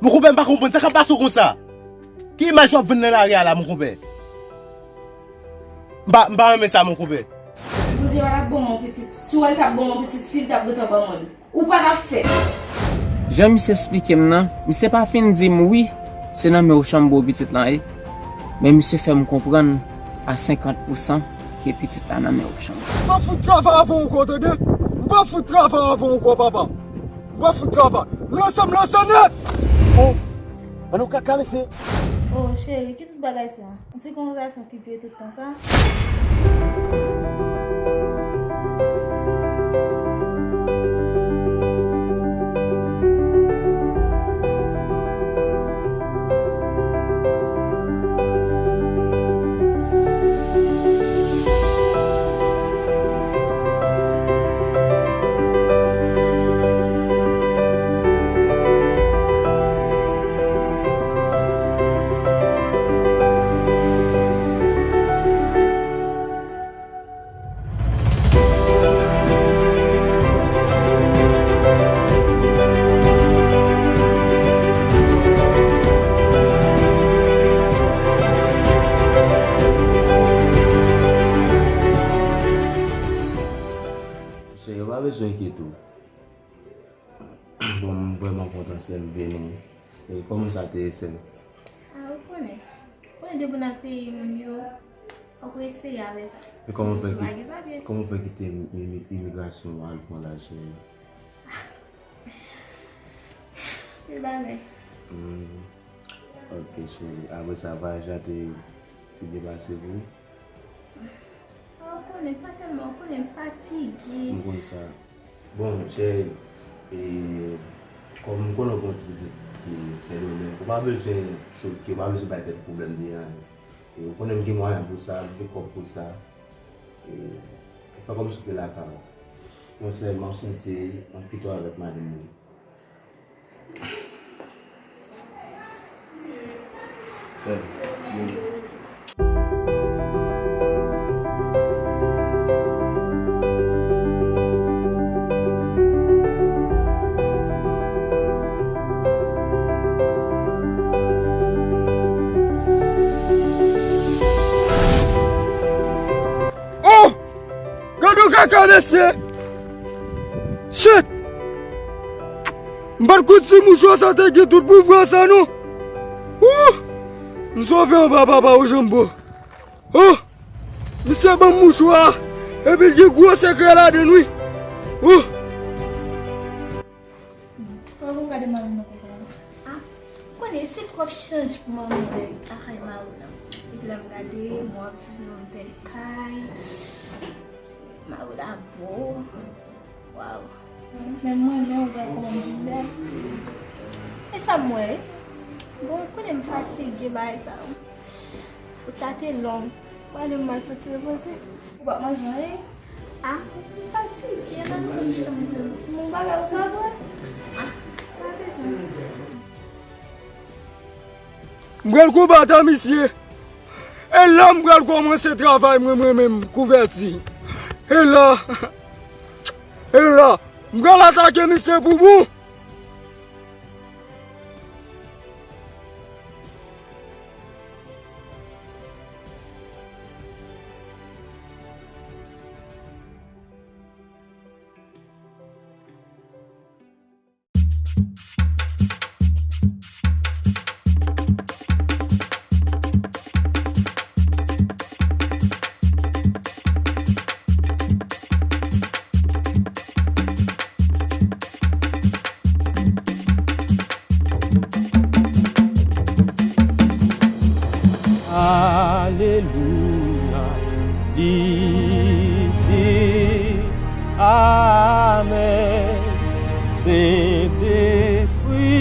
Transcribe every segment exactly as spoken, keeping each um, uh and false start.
Monkonpè, m pa konprann sa k ap pase w konsa. Ki imaj w ap vann nan lari a la, monkonpè? M pa, m pa renmen sa, monkonpè. Bondye pa t ap ban w yon pitit. Si w wè l t ap ban w yon pitit fi, l t ap gentan ban mwen l. Ou pa t ap fè. Jan misye esplike m nan, misye pa fin di m wi, se nan men Ochan m ba w pitit lan ye. Men misye fè m konprann a senkant pousan ke pitit la nan men Ochan. M pa fout travay avè w ankò, tande? M pa fout travay avè w ankò, papa. M pa fout travay. M lanse, m lanse nèt! Oh, ann ou kaka, mesye. Oh, cheri, ki tout bagay sa? Yon ti konvèsasyon ki dire tout tan sa? Cheri, ou pa bezwen enkyete w. Bon, m vrèman kontan, sè m, vini. E kòman sa te ye, sè m? Ah, ou konnen. Ou konnen depi w nan peyi moun yo, fòk ou espere avè sa. E kòman w fè ki, kòman w fè kite mi-, mi-, imigrasyon w al pran lajè? Pil bagay. Hmm. Ok, cheri. Apre sa, vwayaj la te, te byen pase pou ou? Ah, ou konnen, pa tèlman, ou konnen, m fatige. M konn sa. Bon, cheri, e, kòm m konnen w gen yon ti pitit ki Sendomeng, ou pa bezwen choke, ou pa bezwen bay tèt pwoblèm de anyen. E, ou konnen m gen mwayen pou sa, m gen kòb pou sa. E, fè kòmsi w te lakay ou. Mwen sèlman, m santi m pito avèk madanm mwen. Sèl. Oh! Gade yon kaka, mesye! Shit! M pa t kwè ti mouchwa sa te gen tout pouvwa sa, non. Ooh! M sove anba papa Ochan m ba w. Oh! Misye ban m mouchwa a, epi l gen gwo sekrè ladan l, wi. Oh! Fò w gade mari w nan konsa. Ah, ou konnen se twòp chanjman m wè lakay mari w nan. Epi lè m gade, m wè w ap viv nan yon bèl kay. Mari w la bo. Waw. Men mwen, men w wè kòman m vin bèl. E sa m wè. Bon, ou konnen m fatige bagay sa yo. Wout la te long. Ou ale m al fè ti repoze. Ou pa manje anyen? Ah, m fatige, nan nou menm chanm nan. Bon bagay ou ka vre? Ah, pa bezwen. M pral konbat a misye. E la m pral kòmanse travay mwen, mwen menm, konvèti. E la, e la, m pral atake misye pou bon. Alelouya, li isit. Amèn. Sentespri,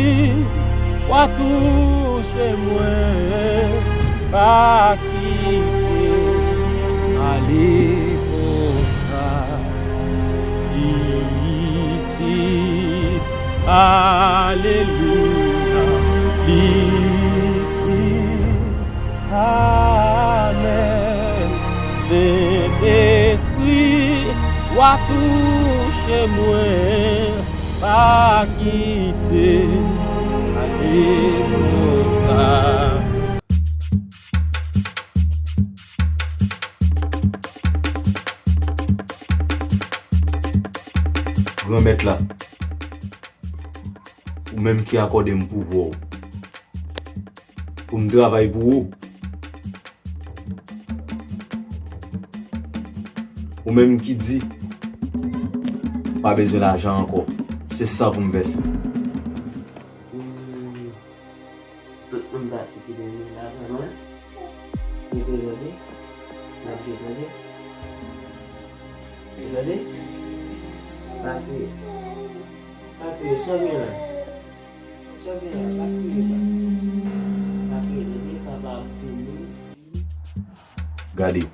w a touche mwen, pa kite m ale konsa. Li isit, alelouya, li isit. Amèn. Sentespri, w a touche mwen, pa kite m ale Konsa. Granmèt la, ou menm ki akòde m pouvwa w pou m travay pou ou, ou menm ki di pa bezwen lajan ankò, se san pou m vèse. Hmm. Tout moun pati ki dèyè la vrèman. Rete tande. N ap jwe tande. Tande. Pa kriye. Pa kriye, sa w gen la? Sa w gen la? Pa kriye, pa. Pa kriye, tande. Papa ap vini. Gade.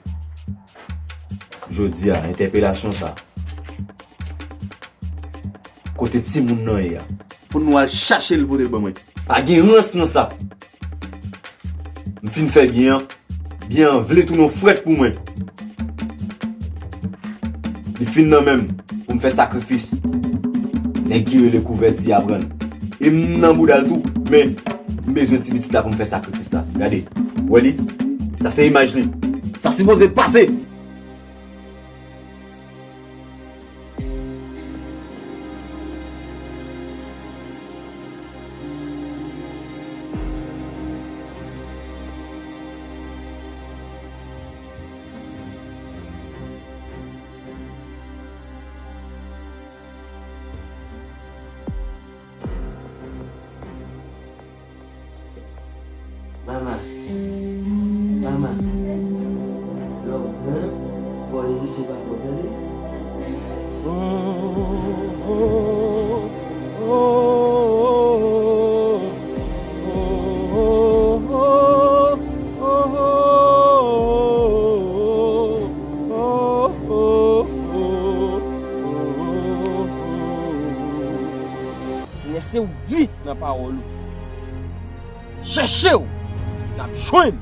Jodi a, entèpelasyon sa. Kote timoun nan ye a? Pou nou al chache l pote l ban mwen. Pa gen rans nan sa. M fin fè byen an. Byen an vle tounen yon frèt pou mwen. Li fin nan men m pou m fè sakrifis. Nèg ki rele kouvèti a pran l. E m nan bouda l tou, men m bezwen ti pitit la pou m fè sakrifis la. Gade, wè li? Sa se imaj li. Sa sipoze pase. Mama, mama, lè w gran, fò w erite papa w, tande? Senyè, se ou k di nan pawòl ou, chèche w, n ap jwenn.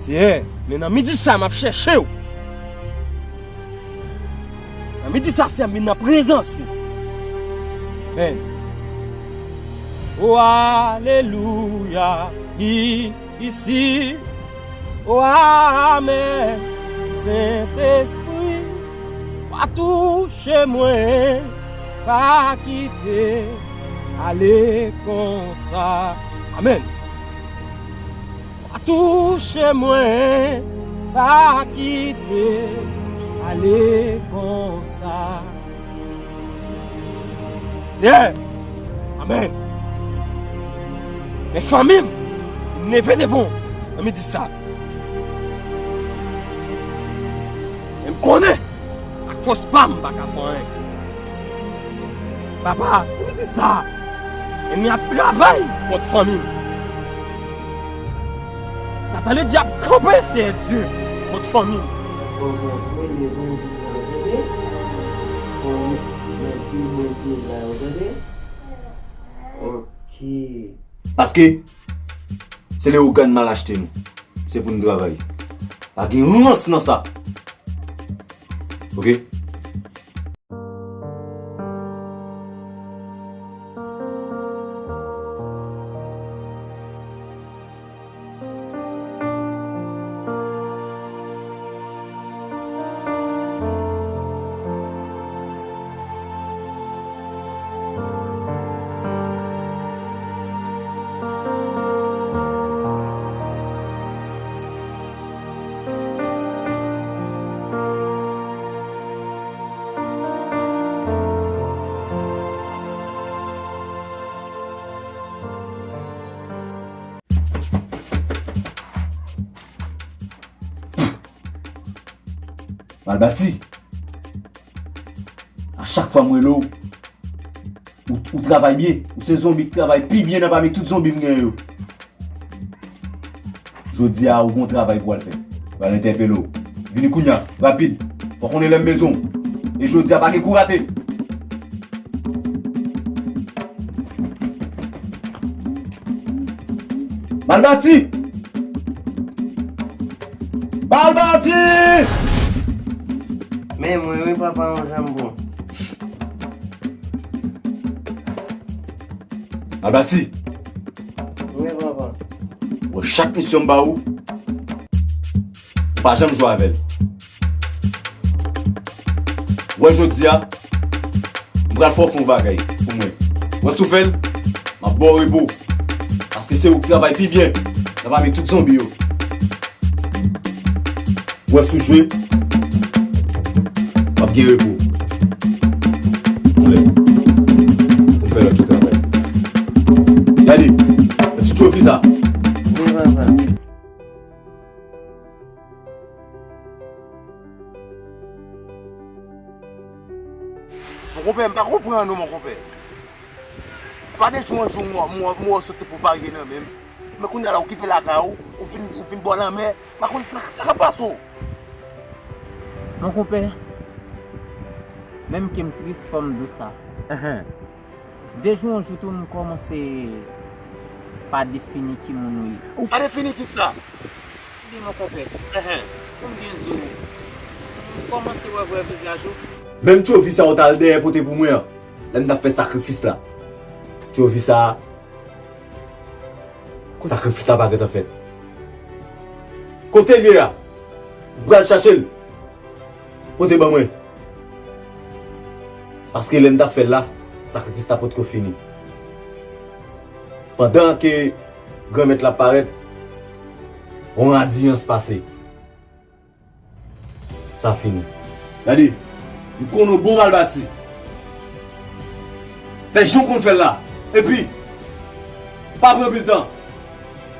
Senyè, men nan midi sa, m ap chèche w. Nan midi sa, Senyè, m vin nan prezans ou. Amèn. O alelouya, li isi. O amèn, Sentespri, pa touche mwen, pa kite ale konsa. Amèn. Pa touche mwen, pa kite ale konsa. Senyè, amèn. Men fanmi m, m leve devan w nan midi sa. Men m konnen, ak fòs pa m, m pa ka fè anyen. Papa, m di sa, ènmi ap travay kont fanmi m. Satan ledyab kanpe, Senyè Dye, kont fanmi m. Fò w pran levanjil la, w tande? Fò w nan pi Bondye la, w tande? Ok. Paske se Leyogàn m al achte nou. Se pou n travay. Pa gen rans nan sa. Ok? Malbati. A chak fwa m rele w, ou, ou travay byen. Ou se zonbi ki travay pi byen nan pami tout zonbi m genyen yo. Jodi a, ou gon travay pou w al fè. Yo al entèpele w. Vini kounye a, rapid. Fò w konnen lè m bezwen w. E jodi a, pa gen kou rate. Malbati! Malbati! Men mwen wi, papa, yon janm bon. Malbati! Wi, papa. Bon, chak misyon m ba ou, ou pa janm jwe avè l. Wè jodi a, m pral fè w fè yon bagay pou mwen. Wè si w fè l, m ap ba w repo. Paske se ou k travay pi byen nan pami tout zonbi yo. Wè si w jwe, w ap gen repo. Anlè. Ou fè lòt yo travay. Gade, yon ti tchofi sa. Wi, papa. Mon konpè, m pa konprann ou, mon konpè. Pa de jou an jou, m wè, m wè, m wè w soti pou varye nan men m. Men kounye a la, ou kite lakay ou, ou vin, ou vin bò lanmè. M pa konn sa, sa k ap pase w. Mon konpè, menm ke m tris, fò m di w sa. Enhen. De jou an jou tou, m kòmanse pa defini ki moun ou ye. Ou pa defini ki sa? Wi, mon konpè. Enhen. Pou m byen di w, m kòmanse wè vrè vizaj ou. Menm tchofi sa ou t al dèyè pote pou mwen an, lè m t ap fè sakrifis la. Tchofi sa, sakrifis la pa gentan fèt. Kote l ye a? M pral chache l. Pote ban mwen. Paske lè m t ap fè l la, sakrifis la potko fini. Pandan ke Granmèt la parèt, yon radiyans pase. Sa fini. Gade, m konnen w bon Malbati. Fè jan w konn fè l la. Epi, pa pran anpil tan.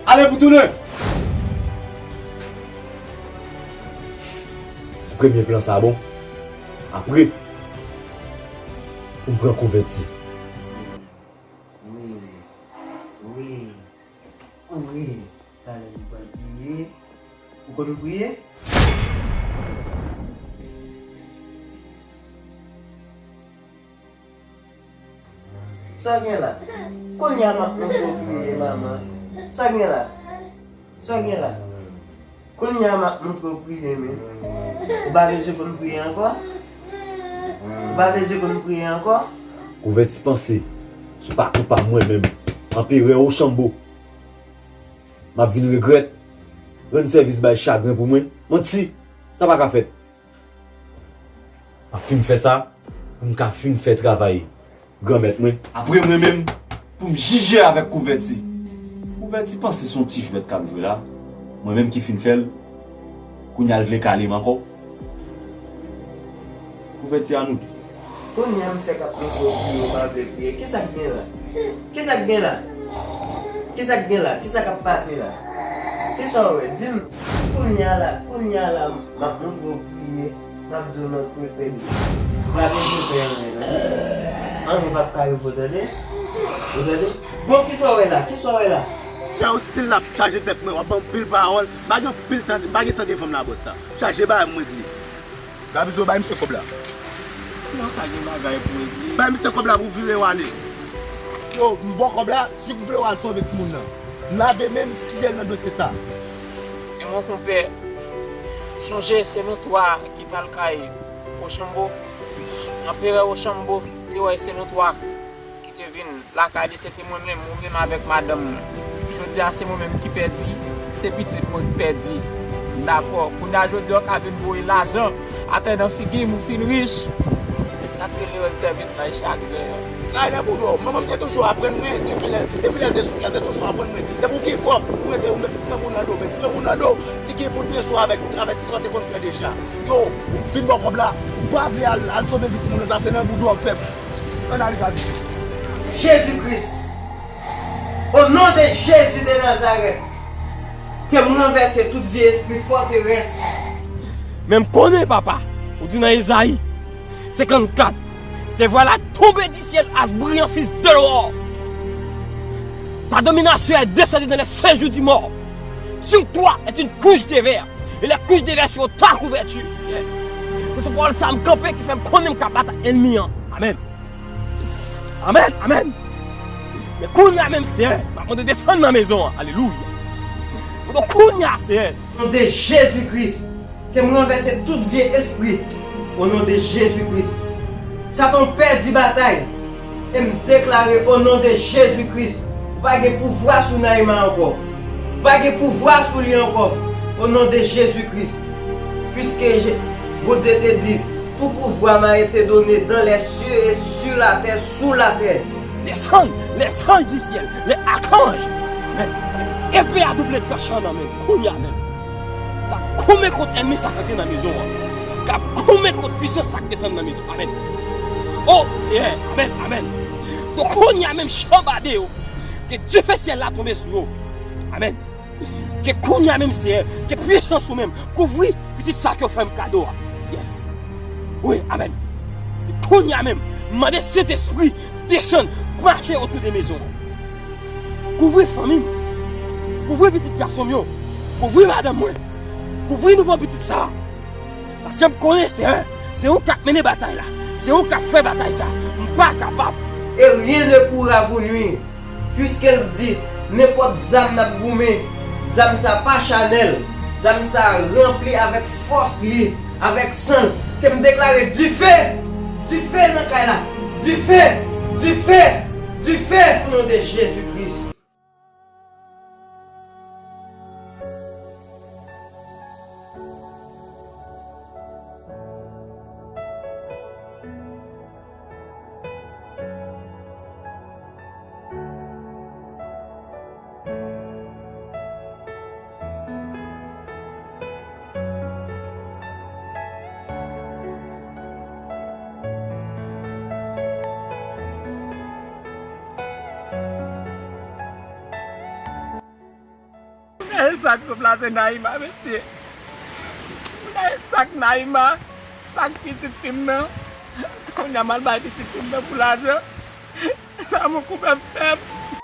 Ale pou tounen. Si premye plan sa bon, apre, pou m pran kouvèti. Wi, wi, wi. Talè m pral priye. Ou konn priye? Sa w gen la? Kounye a m ap montre w priye, manman. Sa w gen la? Sa w gen la? Kounye a m ap montre w priye, men. Ou pa bezwen konn priye ankò? Ou pa bezwen konn priye ankò? Kouvèti panse, si w pa konpa mwen menm, Anperè Wochanbo, m ap vin regrèt rann sèvis bay chagren pou mwen. Manti, sa pa ka fèt. M ap fin fè sa pou m ka fin fè travay Granmèt mwen. Apre mwen menm, pou m jije avèk Kouvèti. Kouvèti panse se yon ti jwèt k ap jwe la. Mwen menm ki fin fè l, kounye a l vle kale m ankò. Kouvèti a nou de. Kounye a m fèk ap montre w priye, w pa vle priye. Kisa k gen la? Kisa k gen la? Kisa k gen la? Kisa k ap pase la? Kisa w wè? Di m. Kounye a la, kounye a la, m ap montre w priye, m ap di w nan twe pèdi. W pa gen pou fè anyen, tande? Anyen p ap ka rive w, tande? Ou tande? Bon, kisa w wè la? Kisa w wè la? Jan w stil la ap chaje tèt mwen, w ap ban m pil pawòl. M pa gen pil tan, m pa gen tan defann m la bòs sa. Chaje bagay m regle. Gabizo, bay misye kòb la. Mwen pa gen bagay pou regle. Bay misye kòb la pou vire w ale. Yo, m ba w kòb la, si w vle w al sove timoun nan. Lave men m, siye l nan dosye sa. E mon konpè, chonje se nou twa ki t al kay Wochanbo. Anperè Wochanbo te wè se nou twa ki te vin lakay li, se te mwen menm, ou menm avèk madanm mwen. Jodi a, se mwen menm ki pèdi, se pitit mwen ki pèdi. M dakò. Kounye a, jodi a, w ka vin voye lajan atè nan figi m, ou fin rich. E sa k rele rann sèvis bay chagren an. Sa e nan bouda w. Manman m te toujou aprann mwen, depi lè, depi lè te sou tè, te toujou aprann mwen. Depi w gen kòb, ou mete, ou mete flanbo nan do, mete flanbo nan do, li gen pou l byen sou avèk, avèk sa w te konn fè deja. Yo, vin ba w kòb la. Ou pa vle al, al sove vi timoun nan, sa se nan bouda w ap fè. Ann ale gade. Jezi Kris, o non de Jezi de Nazarèt, ke m ranvèse tout vye espri fòterès. Men m konnen, papa, ou di nan Ezayi senkannkat, te vwala tonbe di syèl as briyan fis de lò. Ta dominasyon è desann dan lè sèt jou di mò. Sur toi est une couche de verre, et les couches de verre seront ta couverture. Seyè, se pawòl sa m kanpe ki fè m konnen m ka bat ak ènmi an. Amèn. Amèn, amèn. Men kounye a menm, Seyè, m ap mande w desann nan mezon an. Alelouya. Mande w kounye a, Seyè. O non de Jezi Kris, ke m ranvèse tout vye espri. O non de Jezi Kris. Satan, w pèdi batay. E m deklare, o non de Jezi Kris, pa gen pouvwa sou Naima ankò. Pa gen pouvwa sou li ankò, o non de Jezi Kris. Piske Je- Bondye te di, tout pouvoir m'a été donné dans les cieux et sur la terre, sous la terre. Desann, les anges du ciel, les archanges. Amèn. Epe a double tranchan nan men, kounye a menm. K ap goumen kont ènmi sa k rantre nan mezon an. K ap goumen kont pwisans sa k desann nan mezon. Amèn. O Seyè, amèn, amèn. Donk kounye a menm, chanbade yo. Ke dife syèl la tonbe sou yo. Amèn. Ke kounye a menm, Seyè, ke pwisans ou menm kouvri pitit sa ke w fè m kado a. Yes. Wi, amèn. Ke kounye a menm, m mande Sentespri desann, mache otou de mezon an. Kouvri fanmi m. Kouvri pitit gason m yo. Kouvri madanm mwen. Kouvri nouvo pitit sa a. Paske m konnen, Seyè, se ou k ap mennen batay la. Se ou k ap fè batay sa. M pa kapab. Et rien ne pourra vous nuire. Piske l di, nenpòt zam n ap goumen, zam sa pa chanèl, zam sa ranpli avèk fòs li, avèk san l. Ke m deklare dife, dife nan kay la, dife, dife, dife, o non de Jezi Kris. Gade sa k tou plase Naima, mesye. Gade sa k Naima, sa k pitit fi m nan. Kounye a m al bay pitit fi m nan pou lajan. Sa mwen koupab fè m.